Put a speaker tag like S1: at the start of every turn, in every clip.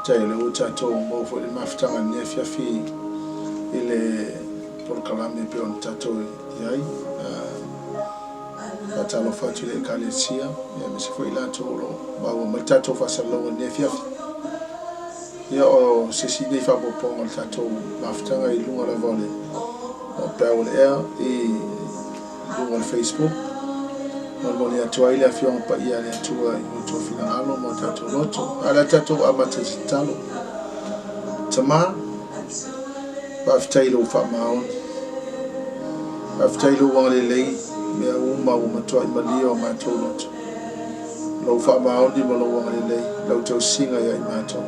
S1: Faafetai o lea ua tatou maua foi le mafutaga i lenei afiafi i le polokalame e pei ona tatou i ai. Faatalofa atu i le Ekalesia, aemaise foi i latou o lo o maua mai le tatou faasalalauga i lenei afiafi. Ia, o se isi nei faaopoopoga o le tatou mafutaga i luga lava o le peau o le ea i luga o le Facebook. Molimoli atu ai le Afioga Paia a le Atua i outou finagalo ma o tatou loto. A o le a tatou amata i se tatalo. Tama, faafetai i lou faamaoni. Faafetai i lou agalelei, mea uma ua matuai malia o matou loto. Lou faamaoni ma lou agalelei, lau tausiga ia i matou.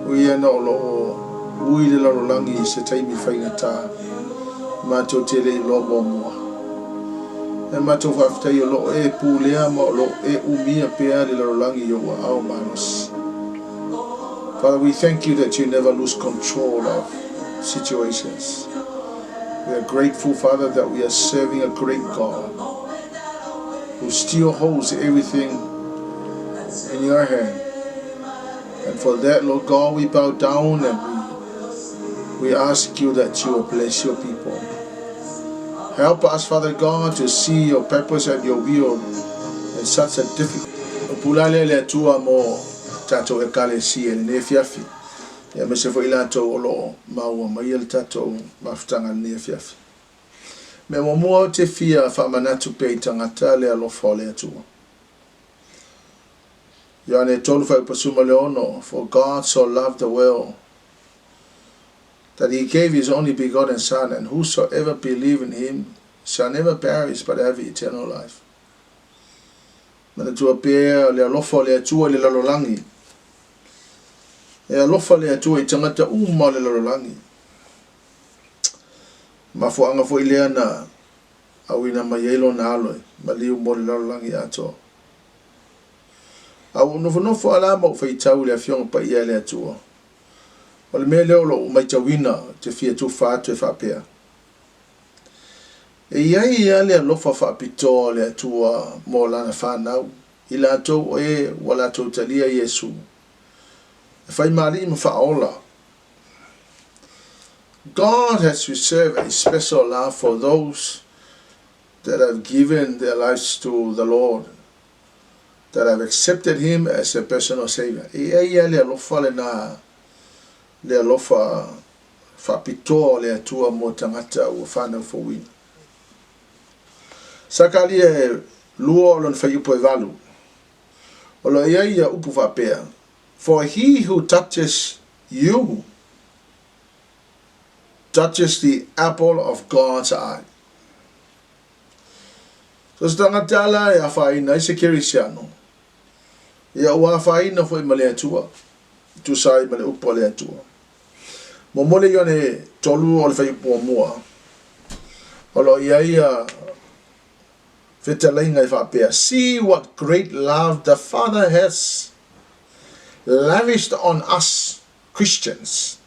S1: O ia na o lo o ui le lalolagi i se taimi faigata, matou te le iloa muamua. E matou faafetai o lo o e pulea ma o lo o e umia pea le lalolagi i ou aao malosi. Father, we thank you that you never lose control of situations. We are grateful, Father, that we are serving a great God who still holds everything in your hand. And for that, Lord God, we bow down and we ask you that you will bless your people. Help us, Father God, to see your purpose and your will in such a difficult. O pula lea le Atua mo tatou Ekalesia i lenei afiafi. Aemaise foi latou o lo o maua mai le tatou mafutaga i lenei afiafi. Mea muamua ou te fia faamanatu pea i tagata le alofa o le Atua. Ioane 3 fuaiupu 16, "For God so loved the world that he gave his only begotten Son, and whosoever believe in him shall never perish but have eternal life." Manatua pea le alofa o le Atua i le lalolagi. E alofa le Atua i tagata uma o le lalolagi. Mafuaaga foi lea na auina mai ai lona alo e maliu mo le lalolagi atoa. A ua nofonofo ala ma ou faitau i le Afioga Paia e le Atua. O le mea lea o lou matauina te fia tufa atu e faapea. E i ai ia le alofa faapitoa o le Atua mo lana whanau, i latou o e ua latou talia Iesu. E fai ma Alii ma Faaola. God has reserved a special love for those that have given their lives to the Lord, that have accepted him as a personal savior. E ai ia le alofa le na le alofa faapitoa o le Atua mo tagata ua whanau fouina. Sakaria 2 o lona fuaiupu 8. O lo ia ia upu faapea, "For he who touches you touches the apple of God's eye." So se tagata ala e afaina ai se kerisiano. Ia ua afaina foi ma le Atua. Tusa ai ma le upu a le Atua. Momoli Ioane 3 o le fuaiupu 1. O lo ia ia fetalaiga e faapea, "See what great love the Father has lavished on us Christians,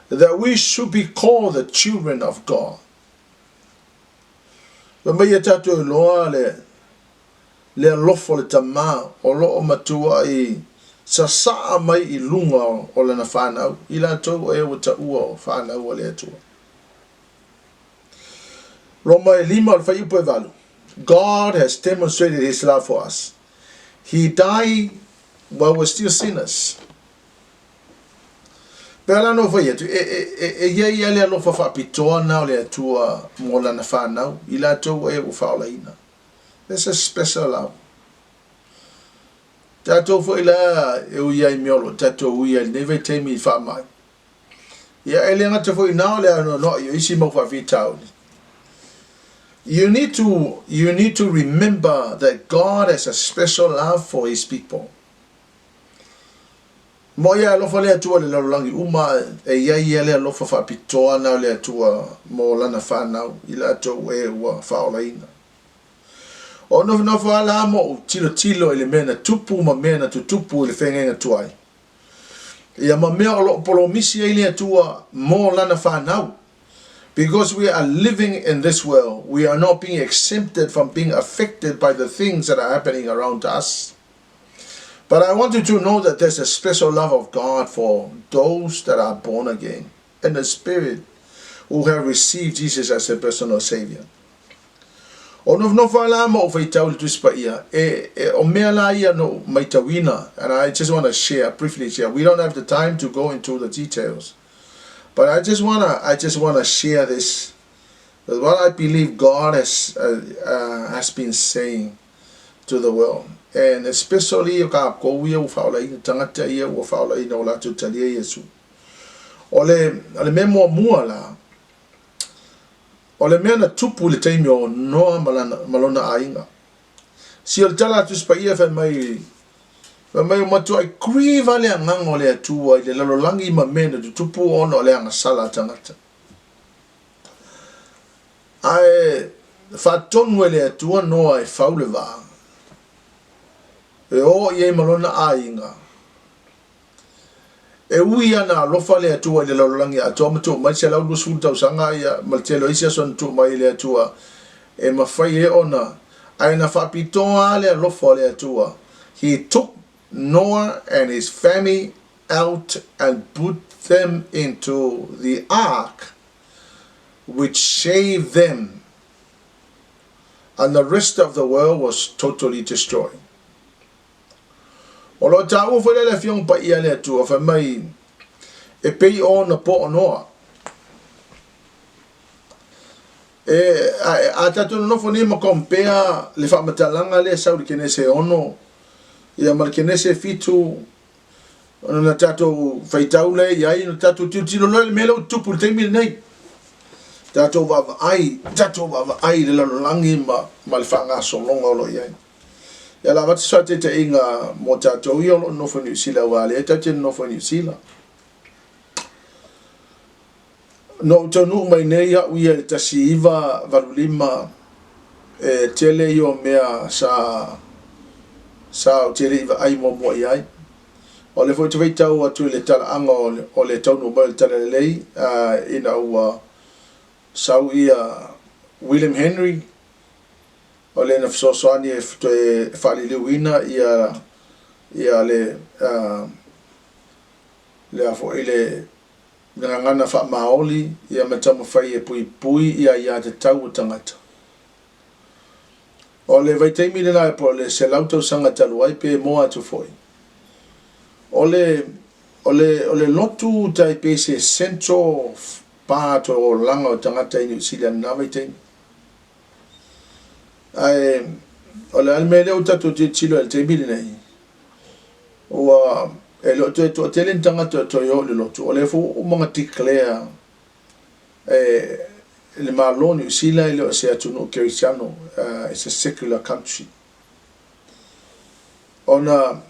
S1: that we should be called the children of God." Ma mai e tatou iloa le alofa o le tamā o lo o matua i sasaa mai i luga o lana whanau, i latou e ua taua o whanau o le Atua. Roma e 5 o le fuaiupu 8. "God has demonstrated his love for us. He died while we're still sinners." Pe ala no fai atu, e ia ia le alofa faapitoa na o le Atua mo lana whanau, i latou e ua whaolaina. There's a special love. Tatou foi la e ui ai mea o lo tatou ui ai lenei vaitaimi i faamai. Ia e le gata foi na o le anoanoai o isi mau faafitauli. You need to remember that God has a special love for his people. Mo ia alofa le Atua le lalolagi uma e ia ia le alofa faapitoa na o le Atua mo lana whanau i latou e ua whaolaina. O nofonofo ala mo u tilo tilo i le mea na tupu ma mea na tutupu i le whengenga tuai. Ia ma mea o lo polomisi ai le Atua mo lana whanau. Because we are living in this world, we are not being exempted from being affected by the things that are happening around us. But I want you to know that there's a special love of God for those that are born again in the Spirit who have received Jesus as their personal Savior. O nofonofo lava la ma ou faitau i le Tusi Paia, e, e, o mea la ia na ou matauina, and I just want to share, briefly share. We don't have the time to go into the details. But I just wanna share this, with what I believe God has been saying to the world. And especially o kākou ia ua faaolaina tagata ia ua faaolaina o latou talia Iesu. O le mea muamua la, o le mea na tupu i le taimi o Noa ma lona aiga. Si o le tala a Tusi Paia fai mai o matuai grieve le agaga o le Atua i le lalolagi ma mea na tutupu ona o le agasala a tagata. Ae faatonu e le Atua Noa e fau le vaa. E o i ai ma lona aiga. E ui ana alofa le Atua i le lalolagi atoa ma tuu mai 120 tausaga ia ma le tele o isi aso na tuu mai i le Atua e mafai e ona ae na faapitoa le alofa o le Atua. He took Noah and his family out and put them into the ark, which saved them, and the rest of the world was totally destroyed. O lo taua foi le Afioga Paia le Atua fai mai e pei o na po o Noa. E a tatou nonofo nei ma compare le faamatalaga lea sau i le Kenese 6 ia ma le Kenese 7 ona na tatou faitau lea i ai na tatou tilotilo loa i le mea lea ua tupu i le taimi lenei. Tatou vaavaai i le lalolagi ma le faagasologa o lo o i ai. Ia la avatu se faataitaiga mo tatou ia o lo o nofo i Niu Sila aua lea tatou te nofo i Niu Sila. Na ou taunuu mai nei au ia i le 1985 e tele ia o mea sa ou te le i vaai muamua i ai. O le foi te faitau atu i le talaaga o le taunuu mai o le Talalelei ina ua sau ia William Henry o le na fesoasoani e toe faaliliuina ia le a foi le gagana faamaoli ia ma taumafai e puipui ia ia tatau o tagata. O le vaitaimi lena po o le 100 tausaga talu ai pe moa atu foi. O le lotu tai pe se central part o olaga o tagata i Niu Sila i lena vaitaimi. Ae o le a le mea lea ua tatou tilotilo i le taimi lenei, ua e le o toe toatele ni tagata o toe o i le lotu. O lea foi ua uma ona declare e le Malo o Niu Sila e le o se atunuu kerisiano, it's a secular country. Ona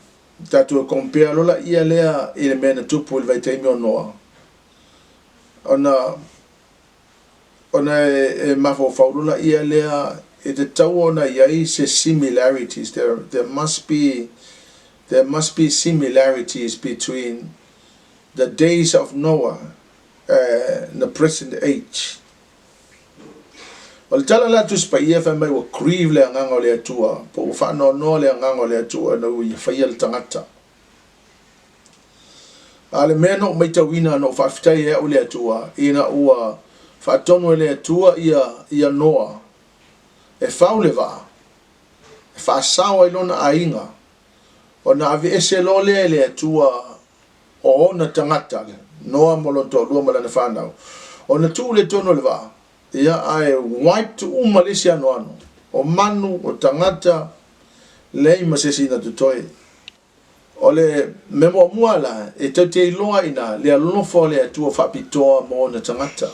S1: tatou compare loa laia lea i le mea na tupu i le vaitaimi o Noa. Ona e mafaufau loa laia lea e tatau ona i ai se similarities. There must be similarities between the days of Noah and the present age. O le tala la Tusi Paia fai mai ua grieve le agaga o le Atua, po ua faanoanoa le agaga o le Atua na ua ia faia le tagata. A le mea na ou matauina na ou faafetai ai au i le Atua, ina ua faatonu e le Atua ia Noa e fau le vaa, e faasao ai lona aiga, ona aveese loa lea e le Atua o ona tagata, Noa ma lona toalua ma lana fanau, ona tuu le tonu o le vaa, ia ae wipe uma le isi anoano, o manu, o tagata, leai ma se isi na totoe. O le mea muamua la, e tatou te iloa ina le alofa o le Atua faapitoa mo ona tagata.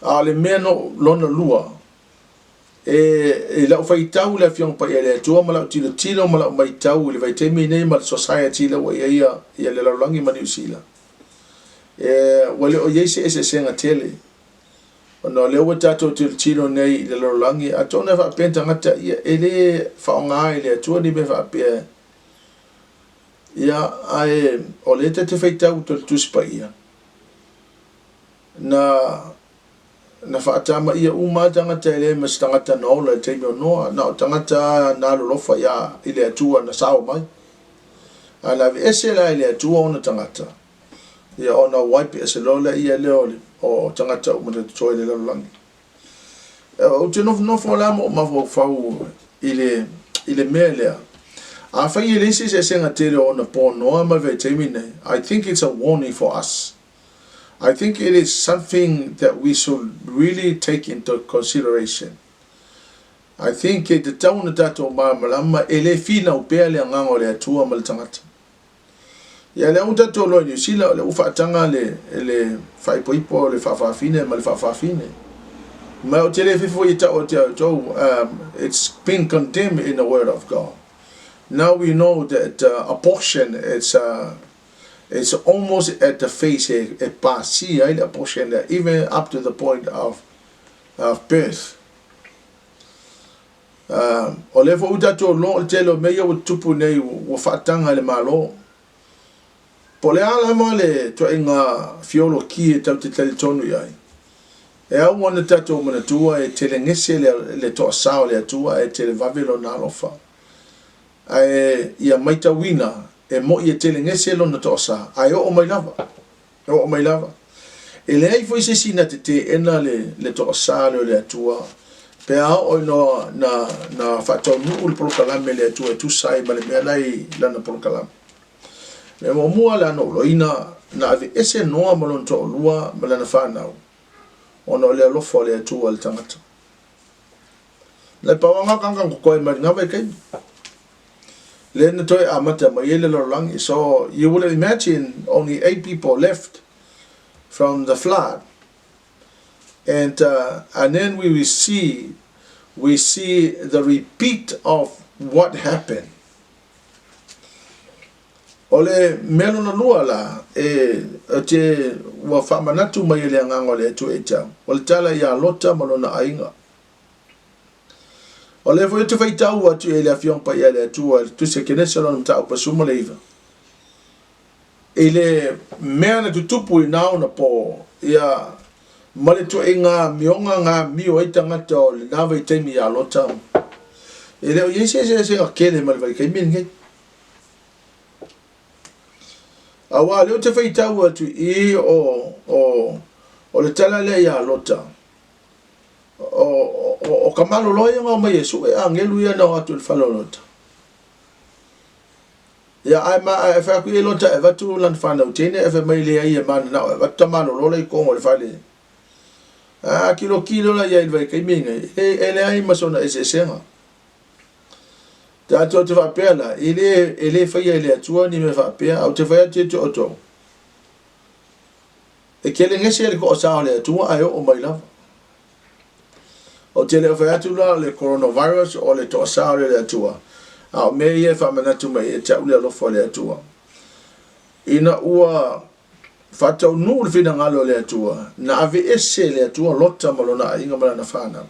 S1: A o le mea no lona lua, e lau faitau le Afioga Paia le Atua ma lau tilotilo ma lau matau i le vaitaimi nei ma le society lea ua i ai ia le lalolagi ma Niu Sila. E, ua le o i ai se eseesega tele. Ona o lea ua tatou tilotilo nei i le lalolagi, atonu e faapea tagata ia e le faaaoga i le Atua ni mea faapea. Ia, ae o lea tatou te faitau i le Tusi Paia, na faatamaia uma tagata e leai ma se tagata na ola i le taimi o Noa, na o tagata na alolofa ia i le Atua na sao mai. Ae na aveese la e le Atua ona tagata, ia ona wipe ese loa lea lea o, o tagata uma na totoe i le lalolagi. Ou te nofonofo la ma ou mafaufau i le, i le mea lea. Afai e leai se eseesega tele o onapo Noa ma le vaitaimi nei, I think it's a warning for us. I think it is something that we should really take into consideration. I think e tatau ona tatou malamalama e le finau pea le agaga o le Atua ma le tagata. Ia lea ua tatou iloa i Niu Sila, o lea ua faataga le, le faaipoipo o le faafafine ma le faafafine. Ma ou te le fia foi e tau atu ia outou, it's been condemned in the word of God. Now we know that abortion it's it's almost at the face e, e pasia ai le abortion lea, even up to the point of, of birth. O lea foi ua tatou iloa o le tele o mea ia ua tutupu nei ua faataga e le Malo. Po o le a lava le ituaiga fioloki e tatou te talitonu i ai, e ao ona tatou manatua e telegese le, le toasa o le Atua ae televave Lona alofa. Ae ia maitauina e mo'i e telegese Lona toasa, ae oo mai lava. E oo mai lava. E leai foi se isi na te teena le, le toasa lea o le Atua, pe a oo ina na, na faataunuu le polokalame a le Atua e tusa ai ma le mea la i lana polokalame. Le muamua la na ou loina, na aveese Noa ma lona toalua ma lana fanau, ona o le alofa o le Atua i le tagata. Le pauanga kanga kokoe mai ngā vaikaimi. Le na toe amata mai ai le lalolagi. So you would imagine only eight people left from the flood. And, and then we will see, we see the repeat of what happened. O le mea lona lua la, e, te, ua faamanatu mai e le Agaga o le Atua ia te au, o le tala ia Lota ma lona aiga. O lea foi ou te faitau atu i le Afioga Paia a le Atua i le Tusi a Kenese lona mataupu 19. I le mea na tutupu i na ona po, ia, ma le tuaiga amioga na amio ai tagata o lena vaitaimi ia Lota, e le o i ai se eseesega tele ma le vaitaimi lenei. Aua o lea ou te faitau atu i o, o, o le tala lea ia Lota, O, o, o ka malolo ia na omai e sue agelu ia na o atu i le fale o Lota. Ia, ae ma, ae fai atu i Lota e avatu lana whanau teine, e fai mai leai e mananao, e avatu ta malolo la i totonu o le fale. A kilo kilo la ia i le vaitaimi nei, e, e leai ma sona eseesega. Tatou te faapea la, e le, e le faia e le Atua ni mea faapea, a ou te fai atu ia te outou. E kelegese le toasa o le Atua ae oo mai lava. Ou te le o fai atu la o le coronavirus o le toasa o le Atua, a o mea ia e faamanatu mai ia te au le alofa o le Atua. Ina ua faataunuu le finagalo o le Atua, na aveese e le Atua Lota ma lona aiga ma lana fanau.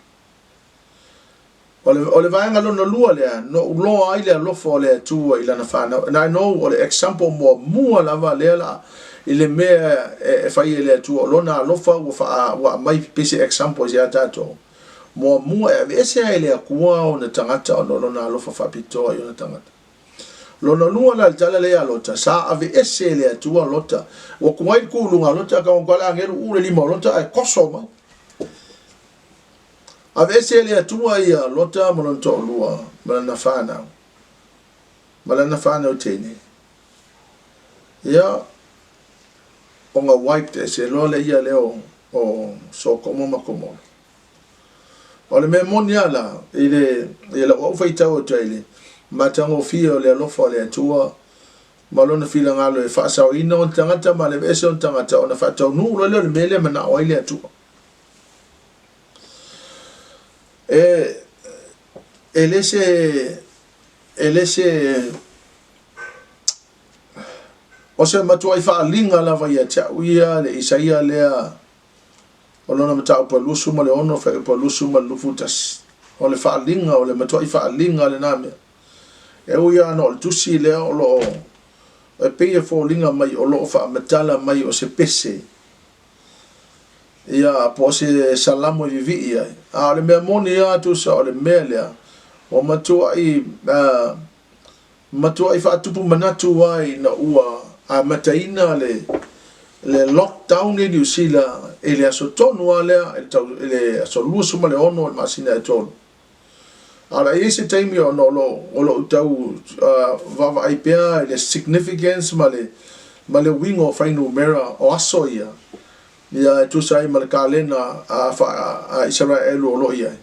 S1: O le, o le vaega lona lua lea, na ou loa ai le alofa o le Atua i lana fanau. And I know o le example muamua lava lea la i le mea e, e fai e le Atua, o lona alofa ua, faa, ua aumai pei se example ia tatou. Muamua e aveese ai e le Atua ona tagata ona o lona alofa faapitoa i ona tagata. Lona lua la le tala lea ia Lota, sa aveese e le Atua Lota. Ua tuai le kuluga a Lota, ka le agelu u le lima o Lota ae koso mai. Aveese e le Atua ia Lota ma lona toalua ma lana fanau, ma lana fanau teine. Ia, ona wiped ese loa le ia lea o, o Sotomo ma Komoro. O le mea moni lava la, i le, i lau au faitau atu ai i le matagofie o le alofa o le Atua ma lona finagalo e faasaoina ona tagata ma le aveese ona tagata ona faataunuu loa lea o le mea lea e manao ai le Atua. E, e le se, e le se, o se matuai faaaliga lava ia te au ia le Isaia lea o lona mataupu e 26 fuaiupu 21. O le faaaliga, o le matuai faaaliga lena mea. E ui lava ona o le tusi lea o lo o, e pei e foliga mai o lo o faamatala mai o se pese Ia, po o se salamo e vivii ai. A o le mea moni lava tusa o le mea lea, ua matuai Matuai faatupu manatu ai ina ua amataina le le lockdown i Niu Sila i le aso tonu lava lea i le tau i le aso 26 o le masina e tolu. A o le a i ai se taimi ona o lo o lo o tau vaavaai pea i le significance ma le ma le uiga o fuainumera o aso ia, ia e tusa ai ma le kalena a a Isaraelu o lo o i ai.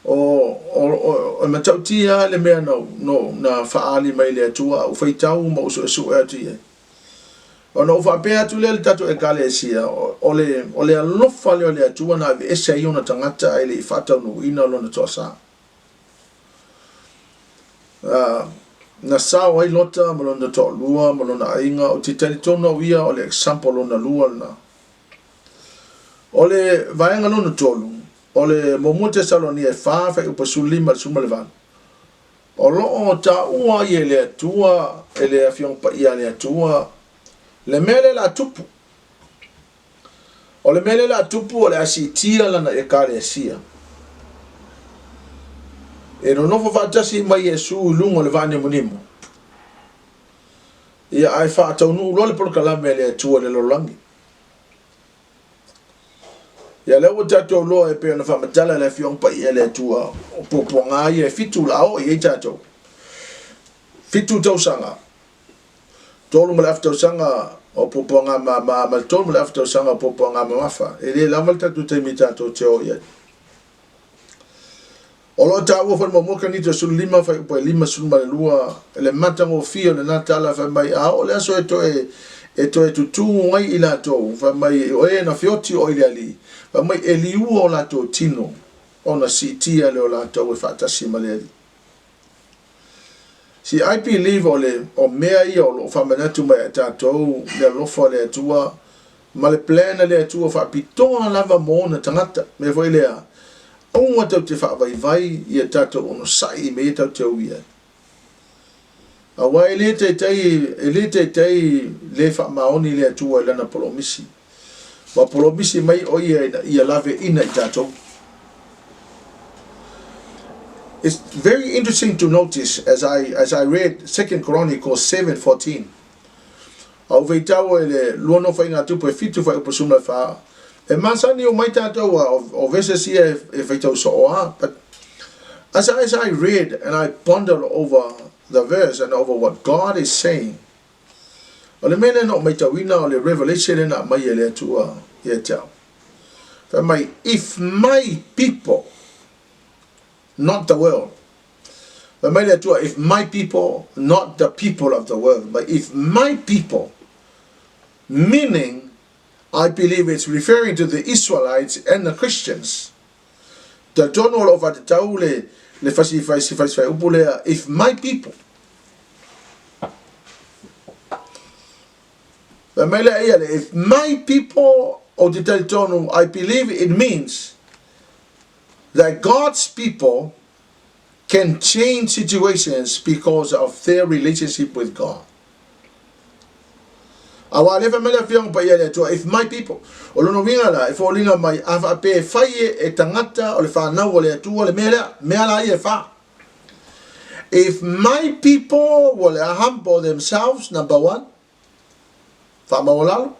S1: O, o, o, e matautia lava le mea na, no, na faaali mai le Atua, a ou faitau ma ou suesue atu i ai. Ona ou faapea atu lea i le tatou Ekalesia, o le, o le alofa lea o le Atua na aveese ai ona tagata ae le i faataunuuina lona toasa. Na sao ai Lota ma lona toalua ma lona aiga, ou te talitonu au ia o le example lona lua lena. O le vaega lona tolu, o le muamua Tesalonia e 4 fuaiupu 15 i le 18. O lo o taua ai e le Atua, e le Afioga Paia a le Atua, le mea lea o le a tupu. O le mea lea o le a tupu o le a siitia lana Ekalesia. E nonofo faatasi mai Iesu i luga o le vaanimonimo. Ia ae faataunuu loa le polokalame a le Atua i le lalolagi. Ia lea ua tatou loa e pei ona faamatala le Afioga Paia a le Atua, o puapuaga ia e fitu la oo i ai tatou. 7 tausaga, 3.5 tausaga o puapuaga mama ma le 3.5 tausaga o puapuaga mamafa. E le lava le tatou taimi tatou te o i ai. O lo o taua foi muamua Korinito 15 fuaiupu e 52 le matagofie o lena tala fai mai a oo le aso e toe e toe tutū ai i latou fai mai o e na feoti o i le Alii fai mai e liua o latou tino ona siitia lea o latou e faatasi ma le Alii. See, I believe o le o mea ia o lo o faamanatu mai ia tatou le alofa o le Atua ma le plan a le Atua faapitoa lava mo ona tagata. Mea foi lea, aua tatou te faavaivai ia tatou onosai i mea ia tatou te ui ai. Aua e le taitai, e le taitai le faamaoni le Atua i lana polomisi. Ua polomisi mai o ia ina ia laveina i tatou. It's very interesting to notice as I, as I read 2 Chronicles 7:14. A ou faitau i le lua Nofoaiga-a-Tupu e 7 fuaiupu 14, e masani uma ai tatou a o verses ia e faitau soo a. But as I read and I pondered over the verse and over what God is saying, o le mea lea na ou maitauina o le revelation lea na aumai e le Atua ia te au. Fai mai, if my people, not the world. Fai mai le Atua, if my people, not the people of the world, but if my people, meaning, I believe it's referring to the Israelites and the Christians. Talitonu o lo o faatatau le, le fasi fasi fasi fai upu lea, if my people. Fai mai lea ia le, if my people, o te talitonu, I believe it means that God's people can change situations because of their relationship with God. Aua lea fai mai le Afioga Paia a le Atua, if my people, o lona uiga la, e foliga mai, a faapea e fai e tagata o le fanau a le Atua le mea lea, mea la ia e fa. If my people will humble themselves, number one, faamaualalo,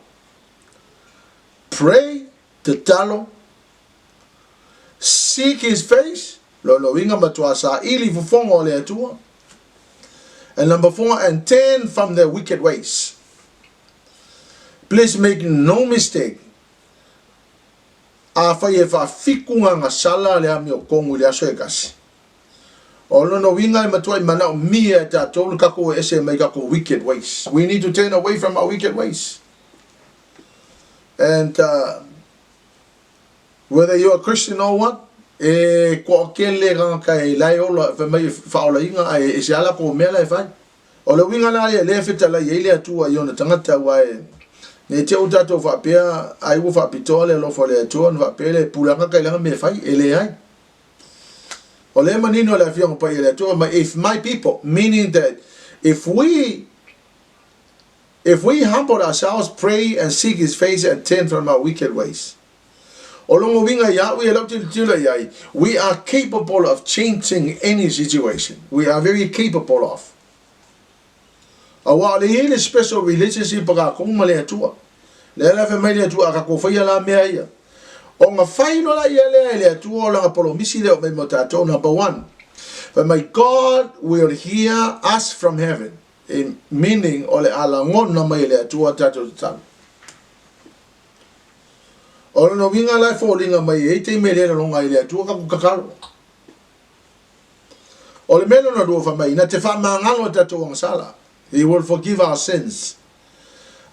S1: pray, tatalo, Seek his face, lona uiga matua saili fofoga o le Atua. And number four, and turn from their wicked ways. Please make no mistake, afai e faafitu gagasala le amiotogu i le aso e tasi, o lona uiga e matuai manaomia e tatou le tatou ese mai tatou wicked ways. We need to turn away from our wicked ways. And Whether you are Christian or what, e toatele tagata e la e ola, fai mai e faaolaina ae ese lava latou mea la e fai. O le uiga la ia lea e fetalai ai le Atua i ona tagata aua e ne i te i ua tatou faapea ai ua faapitoa le alofa o le Atua ona faapea lea e pule lava tagata i lana mea e fai. E leai. O lea e manino le Afioga Paia a le Atua fai mai, if my people, meaning that if we If we humble ourselves, pray and seek his face and turn from our wicked ways. O lona uiga ia au ia lau tilotilo i ai, we are capable of changing any situation. We are very capable of. Auā o lea e i ai le special relationship a kākou ma le Atua. Lea la fai mai le Atua a kākou faia la mea ia. Ona fai loa la ia lea e le Atua o lana polomisi lea o mai mo tātou, number one. Fai mai, God will hear us from heaven. E meaning o le a lagona mai e le Atua tātou tatalo. O lona uiga la e foliga mai e i ai taimi e le lagona ai e le Atua tatou tatalo. O le mea lona lua fai mai, na te faamagalo a tatou agasala. He will forgive our sins.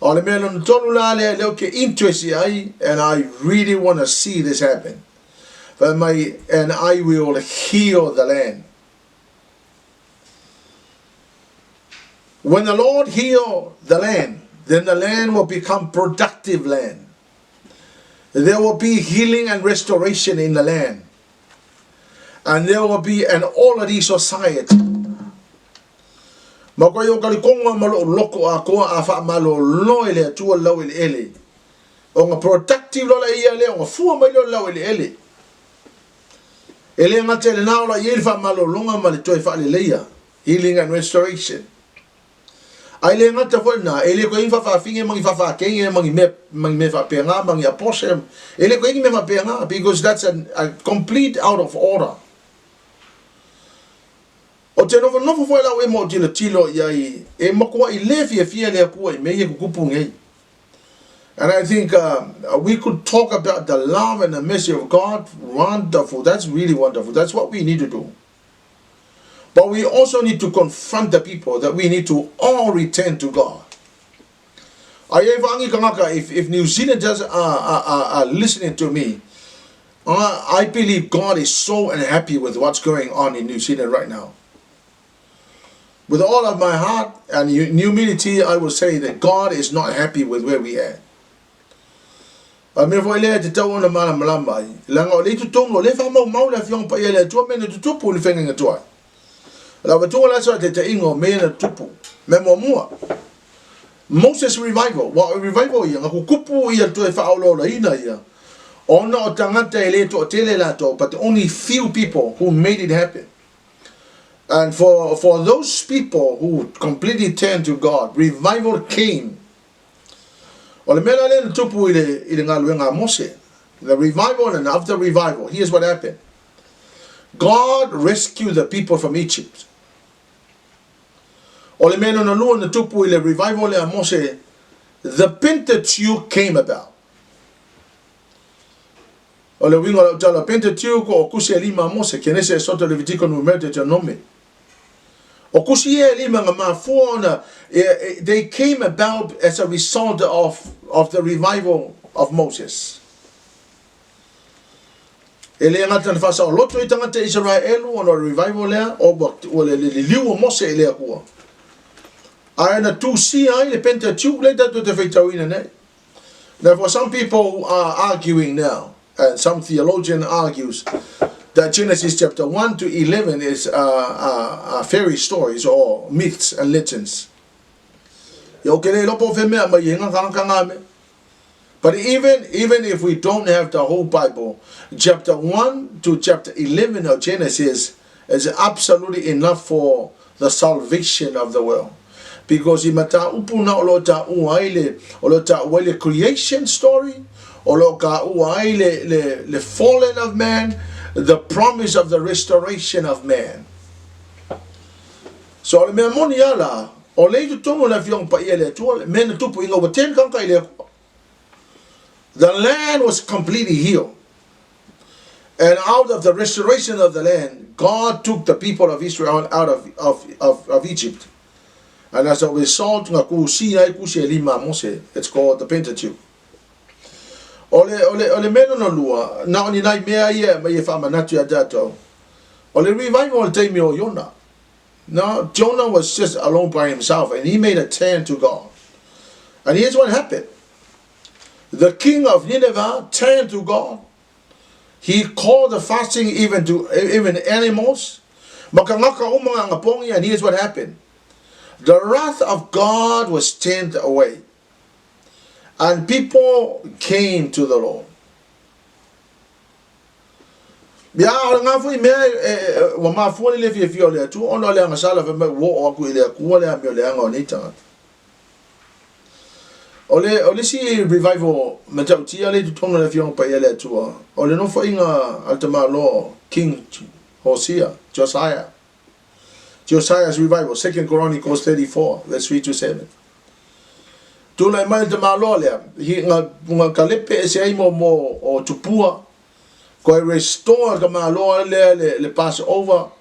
S1: O le mea lona tolu la lea lea ou te interest i ai, and I really want to see this happen. Fai mai, and I will heal the land. When the Lord heal the land, then the land will become productive land. There will be healing and restoration in the land. And there will be an orderly society. Ma koe o kalikonga ma loo loko atoa a faamalolo e le Atua le laueleele. Ona productive loa lea ia lea, ona fua mai lea o le laueleele. E le gata i lena o la i ai le faamalologa ma le toe faaleleia, healing and restoration. Ae le gata foi lena, e le toe i ai ni faafaafine ma ni faafaakege ma ni mea, ma ni mea faapena, ma ni apose, e le toe i ai ni mea faapena, because that's an, a complete out of order. Ou te nofonofo foi lau e ma ou tilotilo i ai, e matuai le fiafia le Atua i mea ia e tutupu nei. And I think we could talk about the love and the mercy of God. Wonderful. That's really wonderful. That's what we need to do. But we also need to confront the people that we need to all return to God. Ai e whangi kangaka, if New Zealanders are listening to me, I believe God is so unhappy with what's going on in New Zealand right now. With all of my heart and humility, I will say that God is not happy with where we are. A mea foi lea e tatau ona malamalama ai, leaga o lea i totonu, o lea e faamaumau le Afioga Paia a le Atua mea na tutupu i le faiga tuai. O le avatunga la se taitaiga o mea na tutupu. Mea muamua, Moses Revival, ua o revival ia, na tutupu ia toe faaolaolaina ia, ona o tagata e le toatele latou, but only few people who made it happen. And for those people who completely turned to God, revival came. O le mea la lea na tupu i le, i le galuega a Mose, the revival and after revival, here's what happened. God rescued the people from Egypt. O le mea lona lua na tupu i le revival lea a Mose, the Pentateuch came about. O le uiga o lau tala, Pentateuch o tusi e lima a Mose, Kenese, Esoto, Levitiko, Numera, Deuteronome. O tusi ia e lima na mafua ona, they came about as a result of the revival of Moses. E le gata na faasaoloto i tagata Isaraelu ona o le revival lea, o ua le liliu o Mose i le Atua. Ae na tusia ai le Pentateuch lea tatou te faitauina nei. Therefore, some people who are arguing now, and some theologian argues, that Genesis chapter 1 to 11 is fairy stories or myths and legends. Ia o ke le iloa po o fea mea mai ai ngā kānaka ngā mea. But even if we don't have the whole Bible, chapter 1 to chapter 11 of Genesis is absolutely enough for the salvation of the world. Because i mataupu na o lo o taua ai le, o lo o taua ai le creation story, o lo o taua ai le, le, le fallen of man, the promise of the restoration of man. So o le mea moni a la, o le i totonu o le Afioga Paia i le Atua, le mea na tupu ina ua turn kānaka i le Atua. The land was completely healed. And out of the restoration of the land, God took the people of Israel out of Egypt. And as a result, nga kusi ai kusi e lima Mose, it's called the Pentateuch. O le, o le, o le mea lona lua, na o ni nai mea ia mai e faamanatu ia tātou. O le revival o le taimi o Iona. No, Jonah was just alone by himself and he made a turn to God. And here's what happened. The king of Nineveh turned to God. He called the fasting even to even animals. Makangaka uma nga pongi, and here's what happened. The wrath of God was turned away. And people came to the Lord. Ia, o lena foi mea ua mafua le le fiafia o le Atua, ona o le agasala fai mai ua oo atu i le Atua le amioleaga o nei tagata. O le, o le isi revival matautia le i totonu o le Afioga Paia a le Atua, o le nofoaiga a le tamaloa King Hosea, Josiah. Josiah's revival, 2 Chronicles 34, verse 3 to 7. Tulai mai le tamaloa lea, hi, nga, nga kalepe ese ai mo mo o tupua, koe restore le tamaloa lea le, le Passover,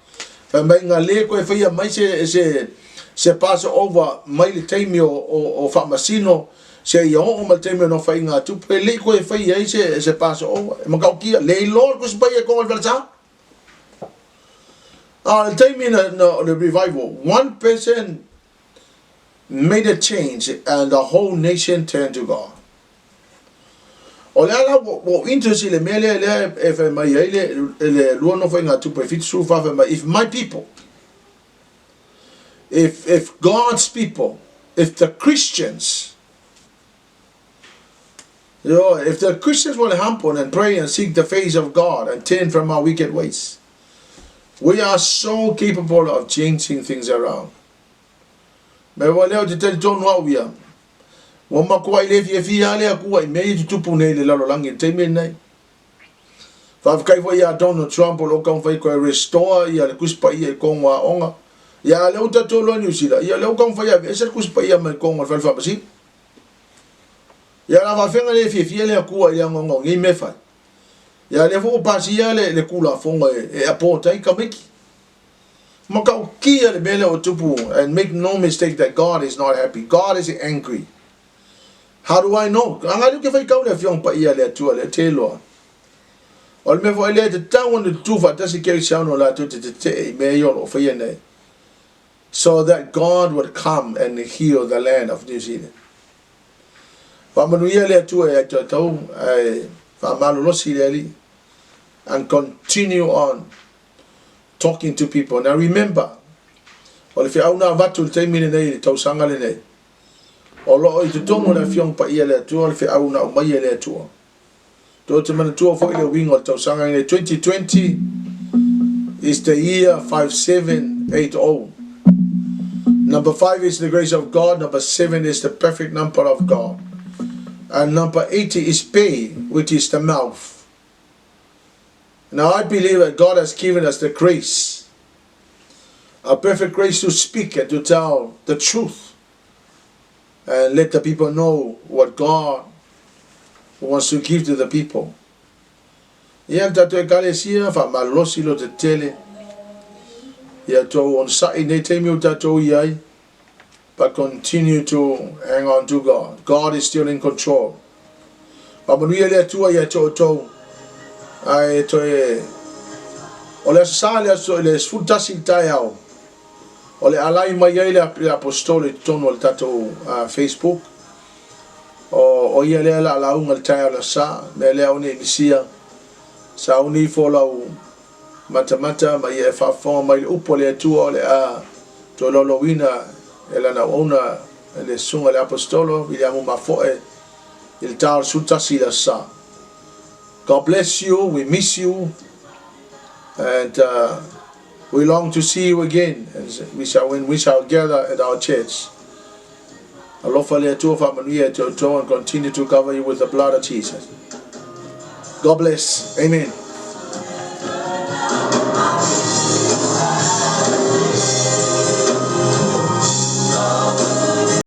S1: fai mai nga le koe whaia mai se, se, se Passover mai le taimi o, o, o whaamasino, se ia oo ma le taimi o nofoaiga a tupu, e le i koe whaia ai se, se Passover. E makaukia, le iloa le Tusi Paia e konga le falesa. A o le taimi na, na, o le revival, one person made a change and the whole nation turned to God. O le ala ua, ua interest i le mea lea lea e fai mai ai le, le lua nofoaiga a tupu e 74 fai mai, if my people, if God's people, if the Christians, if the Christians will humble and pray and seek the face of God and turn from our wicked ways, we are so capable of changing things around. Me ua lea o te talitonu au ia, ua matua i le fiafia a le Atua i mea ia tutupu nei i le lalolagi i le taimi lenei. Faafetai foi ia Donald Trump o lo o taumafai toe restore ia le Tusi Paia i totonu o aoga. Ia lea ua tatou iloa i Niu Sila, ia lea ua taumafai e aveese le Tusi Paia mai totonu o le fale faamasino. Ia la faafega le fiafia le Atua i le anoano o nei mea e fai. Ia lea foi ua pasia le, le Tulafono e, e abort ai tamaiti. Matautia le mea lea ua tupu and make no mistake that God is not happy. God is angry. How do I know? Aga lea ou te faitau le Afioga Paia a le Atua lea te iloa. O le mea foi lea e tatau ona tutu faatasi kerisiano latou te tetee i mea ia o lo o faia nei. So that God would come and heal the land of New Zealand. Faamanuia le Atua ia te outou, ae faamalolosi le Alii. And continue on talking to people. Now remember, o le feau na avatu i le taimi lenei, i le tausaga lenei, o lo o i totonu o le Afioga Paia a le Atua, le feau na aumai e le Atua. Tou te manatua foi le uiga o le tausaga lenei, 2020 is the year 5780. Number 5 is the grace of God, number 7 is the perfect number of God. And number 80 is pay, which is the mouth. Now I believe that God has given us the grace, a perfect grace to speak and to tell the truth and let the people know what God wants to give to the people. Ia le tatou ekalesia, faamalolosi lo tetele. Ia tou onosai nei taimi o tatou i ai, but continue to hang on to God. God is still in control. Faamanuia le Atua ia te outou. Ae toe o le aso sa le aso le 11 i le taeao o le alai mai ai le apostolo i totonu o le tatou Facebook. O, o ia lea la lauga le taeao le aso sa, mea lea o nei misia. Sauni ifo lau matamata ma ia e faafofoga mai le upu a le Atua o le a toe laulauina e lana auauna e le susuga i le Aposetolo Viliamu Mafoe i le ta o le 11 i le aso sa. God bless you, we miss you, and we long to see you again and we shall, when we shall gather at our church. Alofa le Atua faamanuia ia te outou and continue to cover you with the blood of Jesus. God bless. Amen.